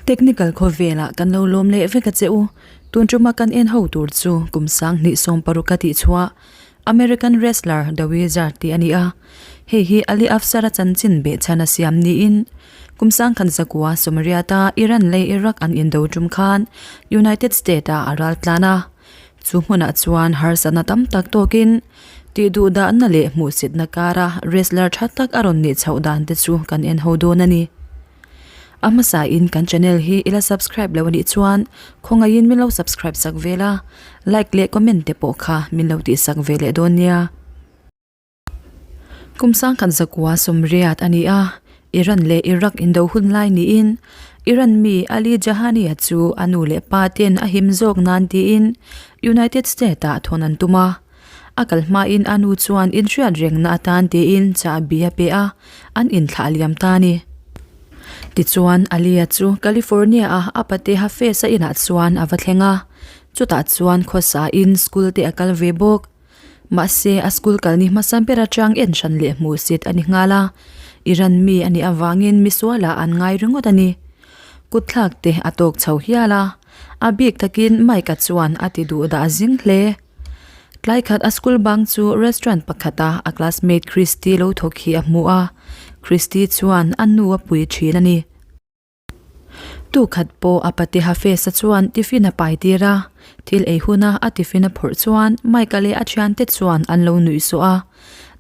Technical khawvelah kan lo lawm leh vek a che u. Tun tuma kan en ho tur chu kum 26 a tih chhuah American wrestler The Wizard tih a ni a. Hei hi Ali Afsar-a chanchin behchhan a siam niin kum 1900 Sawmriata Iran leh Iraq an indo tum khan United State-ah a ral tlan a. Chu hmunah chuan harsatna tam tak tawkin tih duh dahna leh hmuhsitna kara wrestler tha tak a rawn nih chhoh dan te chu kan en ho dawn a ni. A hmasa in kan channel hi ila subscribe lo anih chuan khawngaihin min lo subscribe sak vel a, like leh comment te pawh kha min lo tih sak ve leh dawn nia. Kum 1900 sawmriat a ni a, Iran leh Iraq indo hun lai niin Iran mi Ali Jahani-a chu a nu leh pa ten a him zawk nan tiin United State-ah thawn an tum a. A kal hmain a nu chuan inhriat rengna atan tiin chahbi a pe a, an inthlah liam ta a ni. Tichuan, Ali-a chu California-a a pate Hafez-a inah chuan a va thleng a, chutah chuan khawsain school te a kal ve bawk. Mahse, a school kalni hmasa ber atang en hran leh hmuhsit a ni nghal a, Iran mi a nih avangin misualah an ngai ringawt a ni. Kutthlak te a tawk chho hial a, a bik takin Mike-a chuan a ti duh dah zing hle. Tlai khat a school bang chu restaurant pakhata a classmate Christy lo thawk hi a hmu a, Christy chuan a nu a pui thin a ni. Tu khat pawh a pate Hafez-a chuan tiffin a pai tir a, thil ei huna a tiffin a phawrh chuan Mike-a leh a thiante chuan an lo nuih sawh a,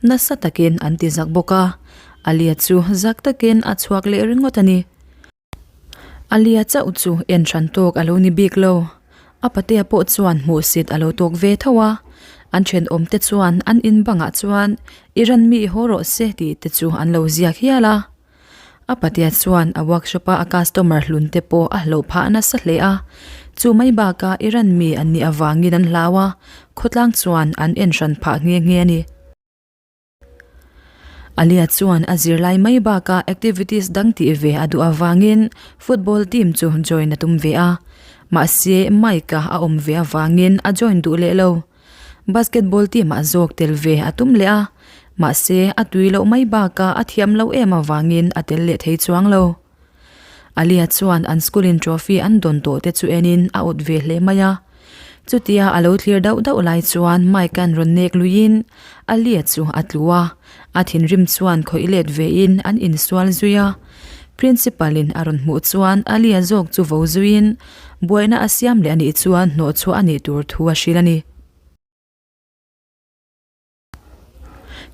nasa takin an ti zak bawk a, Alia chu zak takin a chhuak leh ringawt a ni. Alia chauh chu en hran tawk a lo ni bik lo, a patea pawh chuan hmuhsit a lo tawk ve tho a, an thenawmte chuan an in bangah chuan Iran mi haw rawh se tih te chu an lo ziak hial a. A patea chuan a workshop-a a customer hlun te pawh a hlauh phah nasa hle a, chu mai bakah Iran mi an nih avangin an hlau a, khawtlang chuan an en hran phah nghe nghe a ni. Alia chuan a zirlai mai bakah activities dang tih ve a duh avangin football team chu join a tum ve a, mahse Mike-a a awm ve avangin a join duh leh lo. Basketball team ah zawk tel ve a tum leh a, mahse a tui loh mai bakah a thiam loh em avangin a tel leh thei chuang lo. Alia chuan an school in trophy an dawn tawh te chu enin a awt ve hle mai a. Chutia a lo thlir dauh dauh lai chuan Mike an rawn nek luiin Alia chu a tlu a, a thinrim chuan khawih let vein an insual zui a. Principal in a rawn hmuh chuan Alia zawk chu vo zuiin Buaina a siam leh a nih chuan hnawhchhuah a nih tur thu a hrilh a ni.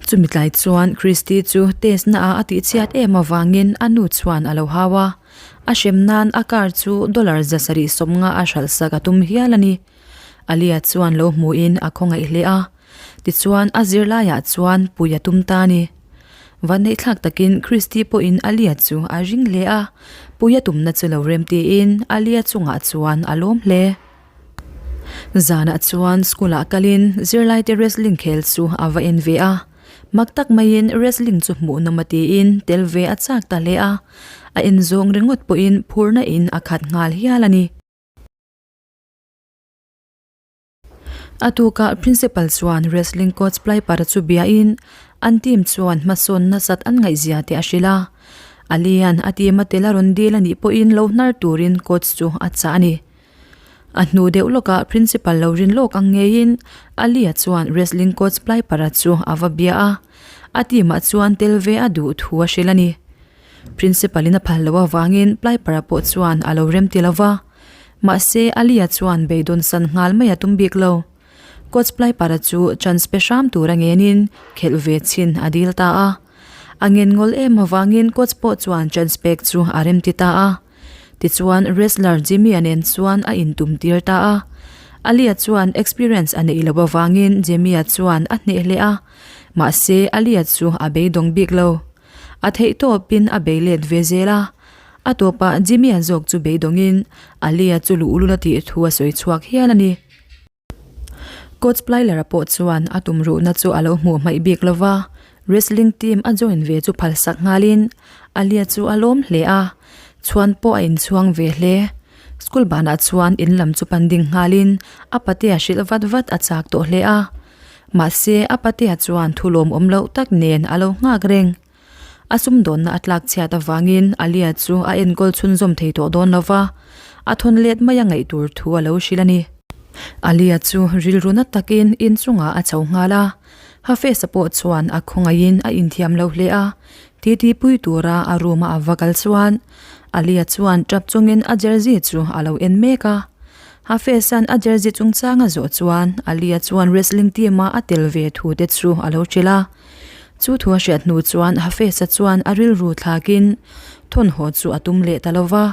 Chumi tlai chuan Christy chu test na ah a tihchhiat em avangin a nu chuan a lo hau a, a hrem nan a car chu dollar 750 a hralh sak a tum hial a ni. Alia chuan lo hmuhin a khawngaih hle a. Tichuan a zirlaiah chuan pui a tum ta a ni. Vanneihthlak takin Christy pawhin Alia chu a ring hle a, pui a tumna chu lo rem tiin Alia chungah chuan a lawm hle. Zanah chuan school ah kalin zirlaite wrestling khel chu a va en ve a, mak tak maiin wrestling chu hmuhnawm a tiin tel ve a chak ta hle a, a en zawng ringawt pawhin phurna in a khat nghal hial a ni. A tukah Principal chuan wrestling coach Plyper chu biain an team chuan hmasawn nasat an ngaihzia te a hrilh a. Alian a team a tel a rawn dil a nih pawhin lo hnar turin coach chu a chah a ni. A hnu deuh lawkah Principal lo rin lawk ang ngeiin Alia chuan wrestling coach Plyper-a chu a va bia a, a team ah chuan tel ve a duh thu a hrilh a ni. Principal in a phal loh avangin Plyper-a pawh chuan a lo rem ti lova. Mahse, Alia chuan beidawn san nghal mai a tum bik lo. Coach Plyper-a chu chance pe hram tur a ngenin khelh ve chhin a dil ta a. A ngen ngawl em avangin coach pawh chuan chance pek chu a rem ti ta a. Tichuan, wrestler Jimmy-a nen chuan a intum tir ta a. Alia chuan experience a neih loh avangin Jimmy-a chuan a hneh hle a. Mahse, Alia chu a beidawng bik lo. A theihtawpin a bei let ve zel a. A tawpah Jimmy-a zawk chu beidawngin Ali-a chu luh lul a tih thu a sawi chhuak hial a ni. Coach Plyler-a pawh chuan a tumruhna chu a lo hmuh hmaih bik lo va, wrestling team a join ve chu phalsak nghalin Ali-a chu a lawm hle a, chhuan pawh a inchhuang ve hle. School banah chuan in lam chu pan ding nghalin a patea hrilh vat vat a chak tawh hle a. Mahse, a patea chuan thu lawmawm loh tak nen a lo nghak reng. A sumdawnna a tlak chhiat avangin Alia chu a enkawl chhunzawm thei tawh dawn lo va, a thawn let mai a ngaih tur thu a lo hrilh a ni. Alia chu rilru na takin inchungah a chho nghal a, Hafez-a pawh chuan a khawngaihin a inthiam lo hle a, titi pui tura a room-a a va kal chuan Alia chuan tap chungin a jersey chu a lo en mek a. Hafez-a'n a jersey chungchang a zawh chuan Alia chuan wrestling team-a a tel ve thu te chu a lo hrilh a. Chu thu a hriat hnu chuan Hafez-a chuan a rilru thlakin thawnhaw chu a tum leh ta lo va.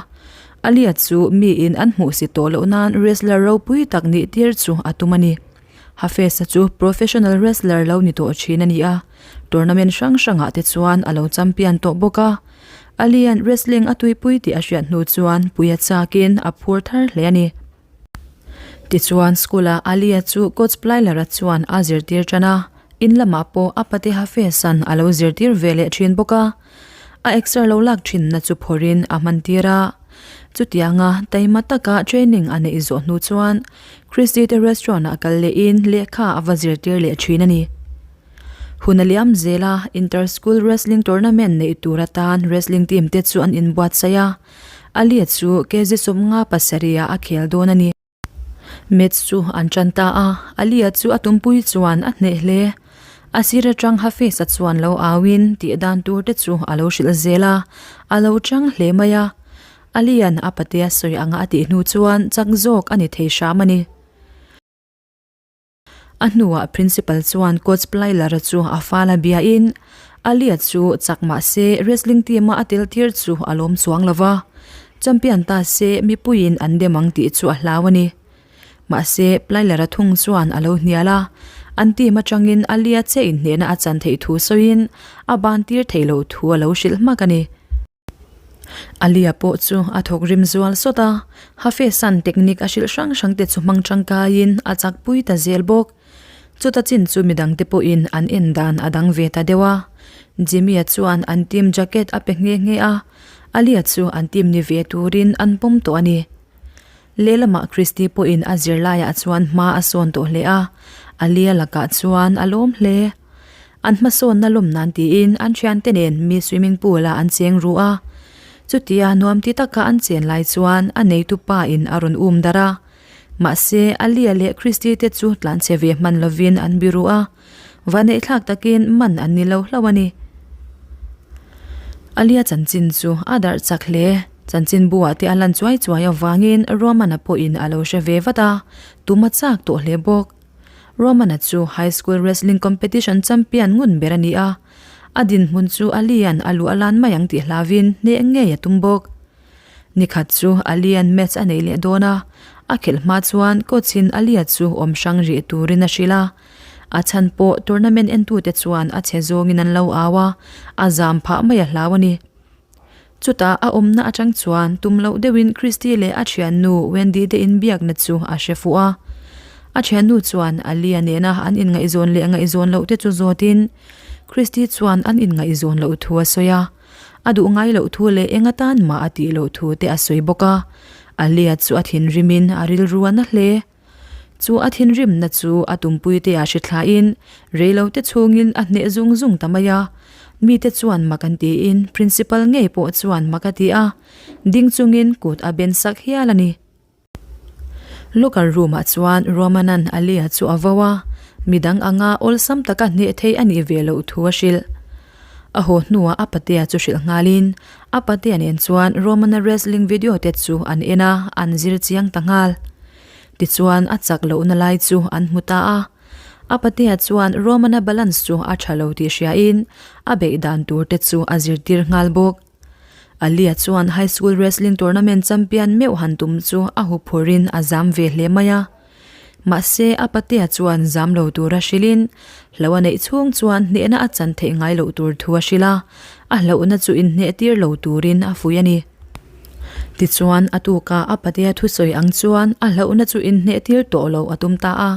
Alia chu miin an hmuhsit tawh loh nan wrestler ropui tak nih tir chu a tum a ni. Hafez-a chu professional wrestler lo ni tawh thin a ni a, tournament hrang hrangah te chuan a lo champion tawh bawk a. Alia'n wrestling a tuipui tih a hriat hnu chuan pui a chakin a phur thar hle a ni. Tichuan school-ah Alia chu coach Plyler-a chuan a zirtir tan a, in lamah pawh a pate Hafez-a'n a lo zirtir ve leh thin bawk a. A exer lo lak thinna chu phawrhin a hman tir a. Chutianga taima taka training a neih zawh hnu chuan Christy te restaurant-ah kal lehin lehkha a va zirtir leh thin a ni. Hun a liam zel a, inter school wrestling tournament neih tur atan wrestling team te chu an inbuatsaih a, Alia chu kg 57 ah a khel dawn a ni. Match chu an tan ta a, Alia chu a tumpui chuan a hneh hle. A sir atang Hafiz-a chuan lo auin tih dan tur te chu a lo hrilh zel a, a lo chang hle mai a. Alia'n a patea sawi anga a tih hnu chuan chak zawk a ni thei hram a ni. A hnuah Principal chuan Coach Plyler-a chu a fal a biain, Alia chu chak mah se wrestling team-a a tel tir chu a lawm chuang lo va, champion ta se mipuiin an dem ang tih chu a hlau a ni. Mahse, Plyler-a thung chuan a lo hnial a, an team atangin Alia che inhnehna a chan theih thu sawiin a ban tir theih loh thu a lo hrilh hmak a ni. Alia pawh chu a thawk rim zual sawt a, Hafez-a'n technique a hrilh hrang hrang te chu hmang tangkaiin a chakpui ta zel bawk. Chuta chin chu midang te pawhin an en dan a dang ve ta deuh a. Jimmy-a chuan an team jacket a pe nghe nghe a, Alia chu an team ni ve turin an pawm tawh a ni. Lehlamah Christy pawhin a zirlaiah chuan hma a sawn tawh hle a, Alia lakah chuan a lawm hle. An hmasawnna lawm nan tiin an thiante nen mi swimming pool ah an cheng ru a. Chutia nuam ti taka an chen lai chuan a neitu pa in a rawn um darh a. Mahse, Alia leh Christy te chu tlanchhe ve hman lovin an biru a. Vaneihthlak takin man an ni lo hlauh a ni. Alia chanchin chu a darh chak hle. Chanchin buah te a lan chuai chuai avangin Roman-a pawhin a lo hre ve vat a, tum a chak tawh hle bawk. Romana chu High School Wrestling Competition champion ngun ber a ni a, a dinhmun chu Alia'n a luh a lan mai ang tih hlauvin hneh ngei a tum bawk. Nikhat chu Alia'n match a nei leh dawn a, a khelh hma chuan coach-in Alia chu awm hrang rih turin a hrilh a. A chhan pawh tournament entute chuan a chhe zawngin an lo au a, a zam phah mai a hlau a ni. Chutah a awmna atang chuan tum loh deuhin Christy leh a thiannu Wendy te inbiakna chu a hre fuh a. A thiannu chuan Alia nena an inngaihzawn leh ngaihzawn loh te chu zawtin Christy chuan an inngaihzawn loh thu a sawi a. A duh ngai loh thu leh eng atan mah a tih loh thu te a sawi bawk a. Alia chu a thinrimin a rilru a na hle. Chu a thinrimna chu a tumpuite a hre thlain reilote chhungin a hneh zung zung ta mai a. Mite chuan mak an tiin principal ngei pawh chuan mak a ti a, ding chungin kut a ben sak hial a ni. Locker room ah chuan Roman-a'n Alia chu a vo a, midang anga awlsam taka hneh thei a nih ve loh thu a hrilh. A haw hnuah a patea chu hrilh nghalin a patea nen chuan Roman-a wrestling video te chu an en a, an zir chiang ta nghal. Tichuan a chak lohna lai chu an hmu ta a. A patea chuan Roman-a balance chu a tha lo tih hriain a beih dan tur te chu a zirtir nghal bawk. Alia chuan high school wrestling tournament champion meuh han tum chu a huphurhin a zam ve hle mai a. Mahse a patea chuan zam lo tura hrilhin hlo a neih chhung chuan hnehna a chan theih ngai loh tur thu a hrilh a, a hlauhna chu inhneh tir lo turin a fuih a ni. Tichuan a tuka a patea thusawi ang chuan a hlauhna chu inhneh tir tawh lo a tum ta a,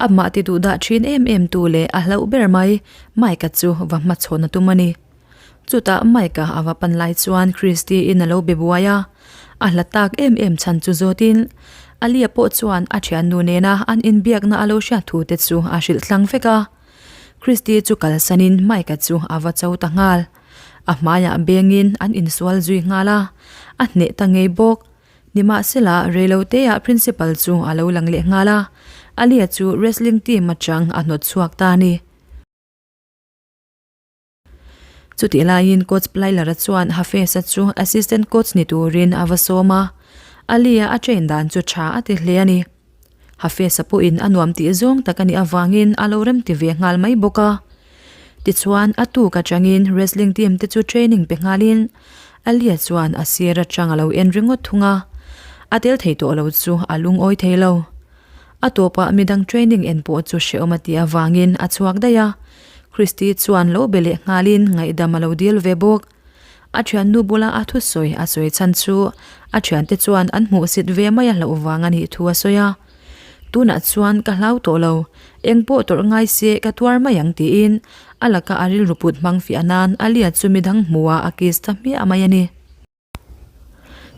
amah ti duhdah thin em em tu leh a hlauh ber mai Mike-a chu va hmachhawn a tum a ni. Chutah Mike-a a va pan lai chuan Christy-in a lo be buai a, a hla tak em em chhan chu zawtin Alia pawh chuan a thiannu nena an inbiakna a lo hriat thu te chu a hrilh tlang vek a. Christy chu kalsanin Mike-a chu a va cho ta nghal. A hmaiah bengin an insual zui nghal a, a hneh ta ngei bawk. Nimahsela, reiloteah principal chu a lo lang leh nghal a, Alia chu wrestling team atang a hnawt chhuak ta a ni. Chutih laiin coach Plyler-a chuan Hafez-a chu assistant coach ni turin a va sawm a, Alia a train dan chu tha a ti hle a ni. Hafez-a pawhin a nuam tih zawng tak a nih avangin a lo remti ve nghal mai bawk a. Tichuan, a tuk atangin wrestling team te chu training pe nghalin Alia chuan a sir atang a lo en ringawt thung a, a tel thei tawh lo chu a lungawi thei lo. A tawpah midang training en pawh chu hrehawm a tih avangin a chhuak daih a, Christy chuan lo be leh nghalin ngaihdam a lo dil ve bawk. A thiannu bula a thusawi a sawi chhan chu a thiante chuan an hmuhsit ve mai a hlauh vang a nih thu a sawi a. Tunah chuan ka hlau tawh lo, eng pawh tawrh ngai se ka tuar mai ang tiin a laka a rilru put hmang fiah nan Alia chu midang hmuhah a kiss ta hmiah mai a ni.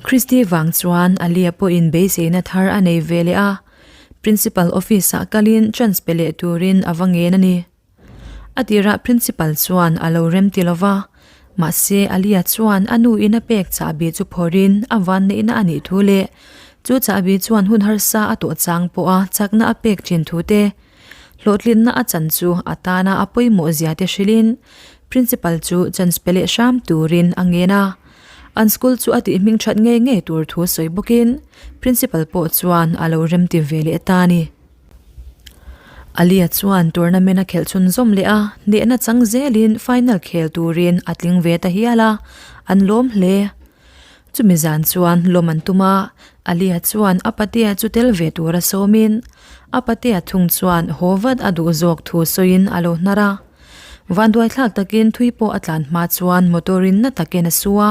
Christy vang chuan Alia pawhin beiseina thar a nei ve leh a, Principal office ah kalin chance pe leh turin a va ngen a ni. A tirah Principal chuan a lo rem ti lova, mahse Alia chuan a nu in a pek chahbi chu phawrhin a van neihna a nih thu leh chu chahbi chuan hun harsa a tawh chang pawha chakna a pek thin thu te, hlawhtlinna a chan chu a tana a pawimawh zia te hrilhin Principal chu chance pe leh hram turin a ngen a. An school chu a tih hming that ngei ngei tur thu sawi bawkin Principal pawh chuan a lo remti ve leh ta a ni. Alia chuan tournament a khelh chhunzawm leh a, hnehna chang zelin final khel turin a tling ve ta hial a, an lawm hle. Chumi zan chuan lawm an tum a, Alia chuan a patea chu tel ve tura sawmin a patea thung chuan haw vat a duh zawk thu sawiin a lo hnar a. Vanduaithlak takin thui pawh a tlan hma chuan motor in na takin a su a,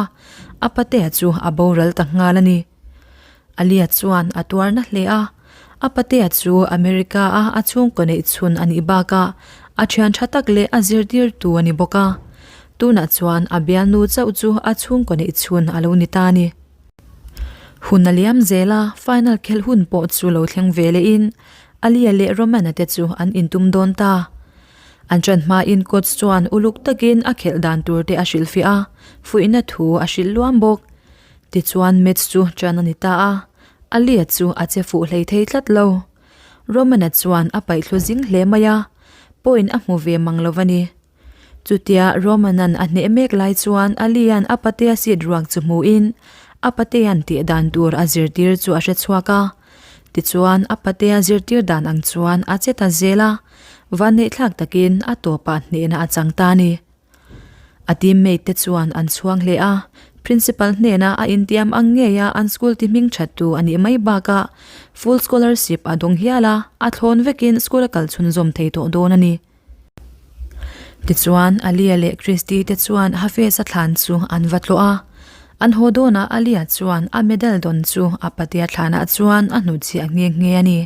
a patea chu a boral ta nghal a ni. Alia chuan a tuar na hle a, a patea chu America a a chhungkaw neih chhun a nih bakah a thian tha tak leh a zirtirtu a ni bawk a, tunah chuan a bialnu chauh chu a chhungkaw neih chhun a lo ni ta a ni. Hun a liam zel a, final khelh hun pawh chu lo thleng ve lehin Alia leh Romana te chu an intum dawn ta. An ṭan hmain coach chuan uluk takin a khelh dan tur te a hrilhfiah a, fuihna thu a hrilh luam bawk. Tichuan match chu ṭan a ni ta a, Alia chu a che fuh hlei thei tlat lo. Romana chuan a paihthlu zing hle mai a, point a hmu ve mang lo a ni. Chutia Romanan a hneh mek lai chuan Alia'n a patea seat ruak chu hmuhin a patea'n tih dan tur a zirtir chu a hre chhuak a. Tichuan a patea zirtir dan ang chuan a che ta zel a, vanneihthlak takin a tawpah hnehna a chang ta a ni. A teammate te chuan an chhuang hle a, principal hnena a intiam ang ngeia an school ti hming that tu a nih mai bakah full scholarship a dawng hial a, a thlawn vekin school a kal chhunzawm thei tawh dawn a ni. Tichuan, Alia leh Christy te chuan Hafez-a thlan chu an va tlawh a. An haw dawnah Alia chuan a medal dawn chu a patea thlanah chuan a hnutchhiah nghe nghe a ni.